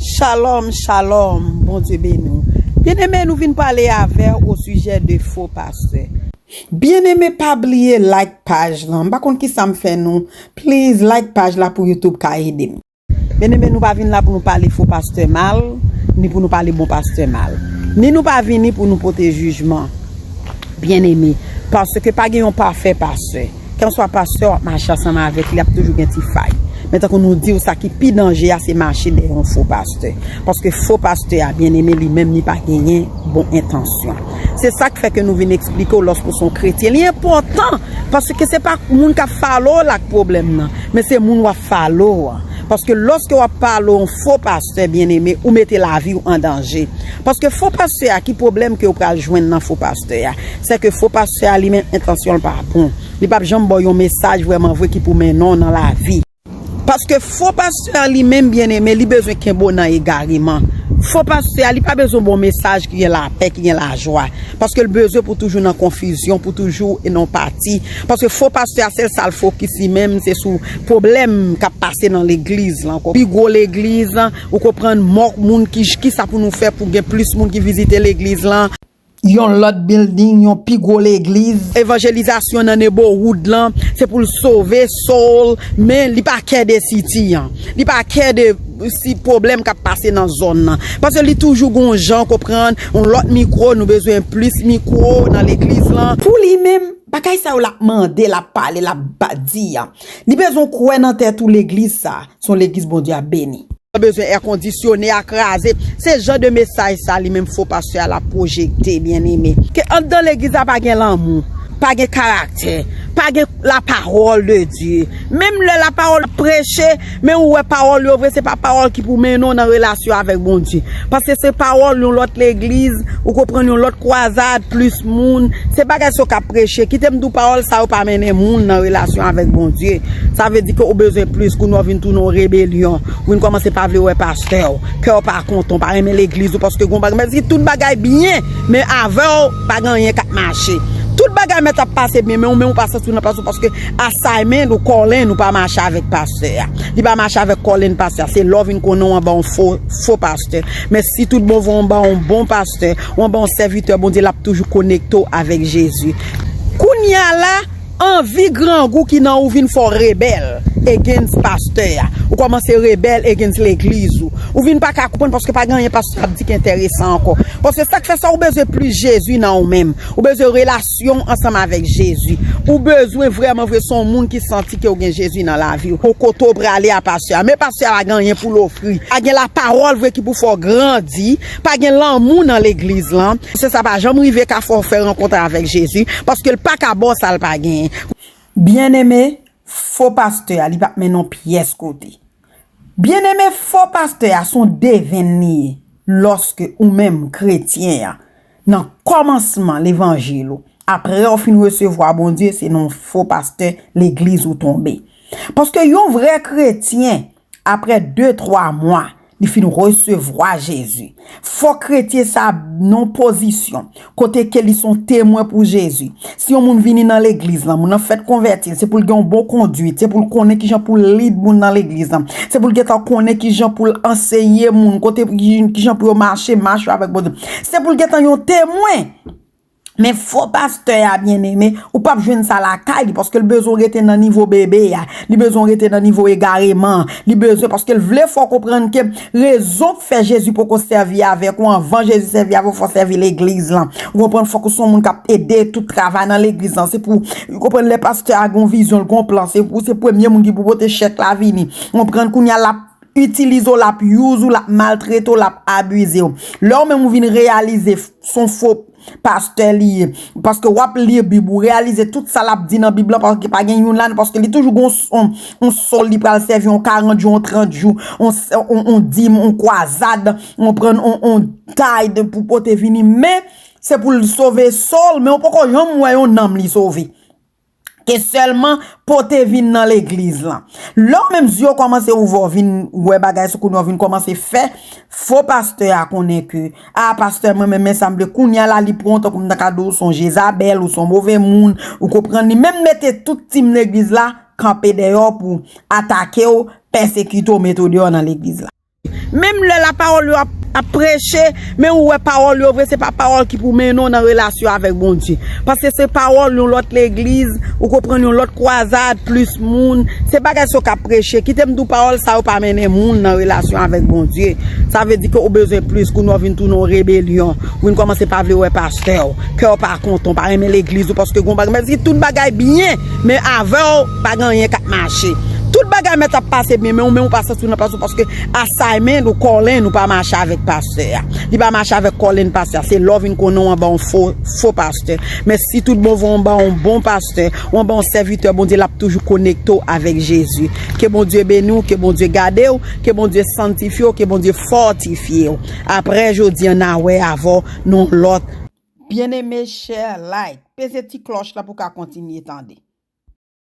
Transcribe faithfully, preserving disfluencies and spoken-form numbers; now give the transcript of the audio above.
Shalom, shalom, Bondye beni w. Byeneme, nou vin pale avè w o sijè de fo pastè. Byeneme, pa bliye like paj lan. M pa konn kisa m fè nou. Please, like paj la pou YouTube ka ede m. Byeneme, nou pa vin la pou nou pale fo pastè mal, ni pou nou pale bon pastè mal. Ni nou pa vini pou nou pote jijman. Byeneme, paske pa gen yon pafè pastè. Kèlkeswa pastè w ap mache ansanm avèk li, ap toujou gen ti fay. Men tankou nou di w, sa ki pi danje a, se mache dèyè yon fo pastè. Paske fo pastè a, byeneme, li menm, li pa genyen bon entansyon. Se sa k fè ke nou vin eksplike w lòske w se yon kretyen. Li enpòtan, paske se pa moun k ap follow w la k pwoblèm nan, men se moun w ap follow an. Paske lòske w ap follow yon fo pastè, byeneme, ou mete lavi w an danje. Paske fo pastè a, ki pwoblèm ke w pral jwenn nan fo pastè a? Se ke fo pastè a li menm entansyon l pa bon. Li p ap janm ba w yon mesaj vrèman vre ki pou mennen w nan lavi. Paske fo pastè a li menm, byeneme, li bezwen kenbe w nan egareman. Fo pastè a li pa bezwen ba w mesaj ki gen lapè, ki gen lajwa. Paske l bezwen pou toujou nan konfizyon, pou toujou e nan pati. Paske fo pastè a, sèl sa l fokis li menm, se sou pwoblèm k ap pase nan legliz lan. Pi gwo legliz, ou konprann, mank moun, ki, kisa pou nou fè pou gen plis moun ki vizite legliz lan. Yon lòt building, yon pi gwo legliz. Evanjelizasyon nan neighborhood lan, se pou l sove soul, men li pa kè de city an. Li pa kè de si pwoblèm k ap pase nan zòn nan. Paske li toujou gon jan, konprann, yon lòt mikwo, nou bezwen plis mikwo nan legliz lan. Pou li menm, bagay sa yo l ap mande, l ap pale, l ap ba- di an. Li bezwen kwè nan tèt ou legliz sa, se yon legliz Bondye ap beni. Bezwen èkondisyone a kraze. Se jan de mesaj sa li menm fo pastè a l ap pwojekte, byeneme. Ke anndan legliz la pa gen lanmou, pa gen karaktè, pa gen la parole de Dieu. Menm lè la parole ap preche, men ou wè pawòl yo vre, se pa pawòl ki pou mennen w nan relasyon avèk Bondye. Paske se pawòl yon lòt legliz, ou konprann, yon lòt kwazad, plis moun. Se bagay sa yo k ap preche. Kite m di w, pawòl sa yo pa mennen moun nan relasyon avèk Bondye. Sa vle di ke ou bezwen plis, kounye a w vin tounen yon rebelyon. Ou vin kòmanse pa vle wè pastè w. Kè w pa kontan, w pa renmen legliz ou paske gon bagay. Men si tout bagay byen, men avè w, pa gen anyen k ap mache. Tout bagay mèt ap pase byen, men ou menm ou pa santi w nan plas ou paske assignment ou calling ou pa mache avèk pastè a. Li pa mache avèk calling pastè a. Se lè w vin konnen w anba yon fo, fo pastè. Men si tout bon vre w anba yon bon pastè, w anba yon sèvitè Bondye, l ap toujou konekte w avèk Jezi. Kounye a la, anvi grangou ki nan ou vin fè w rebèl against pastè a. Ou kòmanse rebèl against legliz ou. Ou vin pa ka konprann paske pa gen anyen pastè ap di ki enteresan ankò. Paske sa k fè sa, ou bezwen plis Jezi nan ou menm. Ou bezwen relasyon ansanm avèk Jezi. Ou bezwen vrèman vre se yon moun ki santi ke w gen Jezi nan lavi w. Ou kote w prale a pastè a. Men pastè a pa gen anyen pou l ofri. Pa gen la pawòl vre ki pou fè w grandi. Pa gen lanmou nan legliz lan. Se sa pa janm rive ka fè w fè rankont avèk Jezi. Paske l pa ka ba w sa l pa genyen. Byeneme, fo pastè a, li p ap mennen w pyès kote. Byeneme, fo pastè a se yon devenn li ye. Lòske ou menm, kretyen an, nan kòmansman levanjil ou, apre w fin resevwa Bondye, se nan yon fo pastè legliz ou tonbe. Paske yon vrè kretyen, apre de, twa mwa, li fin resevwa Jezi. Fò kretyen sa nan yon pozisyon kote ke li se yon temwen pou Jezi. Si yon moun vini nan legliz lan, moun nan fèk konvèti, se pou l gen yon bon konduit, se pou l konnen kijan pou l lead moun nan legliz lan, se pou l gentan konnen kijan pou l anseye moun, kote, kijan pou yo mache, mach yo avèk Bondye. Se pou l gentan yon temwen. Men fo pastè a, byeneme, ou p ap jwenn sa lakay li, paske l bezwen w rete nan nivo bebe a, li bezwen w rete nan nivo egareman an, li bezwen, paske l vle fè w konprann ke rezon k fè Jezi poko sèvi avèk ou, anvan Jezi sèvi avèk ou, fò w sèvi legliz lan. Ou konprann, fòk ou se yon moun k ap ede tout travay nan legliz lan. Se pou, ou konprann, lè pastè a gen yon vizyon, l gen yon plan, se pou, se premye moun ki pou pote chèk la vini. Ou konprann, kounye a l ap itilize w, l ap use w, l ap maltrete w, l ap abize w. Lè w menm ou vin reyalize f-, se yon fo pastè li ye, paske w ap li Bib, ou reyalize tout sa l ap di nan Bib lan, paske pa gen youn ladan, paske li toujou gen yon, yon, yon soul li pral sèvi, yon karant jou, yon trant jou, yon, yon, yon dim, yon kwazad, yon pran yon, yon tithe pou pote vini, men se pou l sove soul, men ou poko janm wè yon nanm li sove. Ke sèlman pote vin nan legliz lan. Lè w menm zye w kòmanse ouvè, w vin wè bagay sa, kounye a w vin kòmanse fè, fo pastè a konnen ke, a, pastè, mwen menm, men sa m vle. Kounye a la, li pran w tankou m ta ka di w se yon Jezabèl, ou se yon move moun, ou konprann, li menm mete tout tim legliz la kanpe dèyè w pou atake w, pèsekite w, mete w deyò nan legliz la. Menm lè lapawòl yo ap, ap preche, men ou wè pawòl yo vre, se pa pawòl ki pou mennen w nan relasyon avèk Bondye. Paske se pawòl yon lòt legliz, ou konprann, yon lòt kwazad, plis moun. Se bagay sa w ka preche. Kite m di w, pawòl sa yo pa mennen moun nan relasyon avèk Bondye. Sa vle di ke ou bezwen plis, kounye a w vin tounen yon rebelyon. Ou vin kòmanse pa vle wè pastè w. Kè w pa kontan, w pa renmen legliz ou paske gon bagay. Men si tout bagay byen, men avè w, pa gen anyen k ap mache. Tout bagay mèt ap pase byen, men ou menm ou pa santi w nan plas ou paske assignment ou, calling ou pa mache avèk pastè a. Li pa mache avèk calling pastè a. Se lè w vin konnen w anba yon fo, fo pastè. Men si tout bon vre w anba yon bon pastè, w anba yon sèvitè Bondye, l ap toujou konekte w avèk Jezi. Ke Bondye beni w, ke Bondye gade w, ke Bondye sanntifye w, ke Bondye fòtifye w. Apre jodi a, n a wè avè w nan yon lòt. Byeneme, share, like. Peze ti klòch la pou w ka kontinye tande.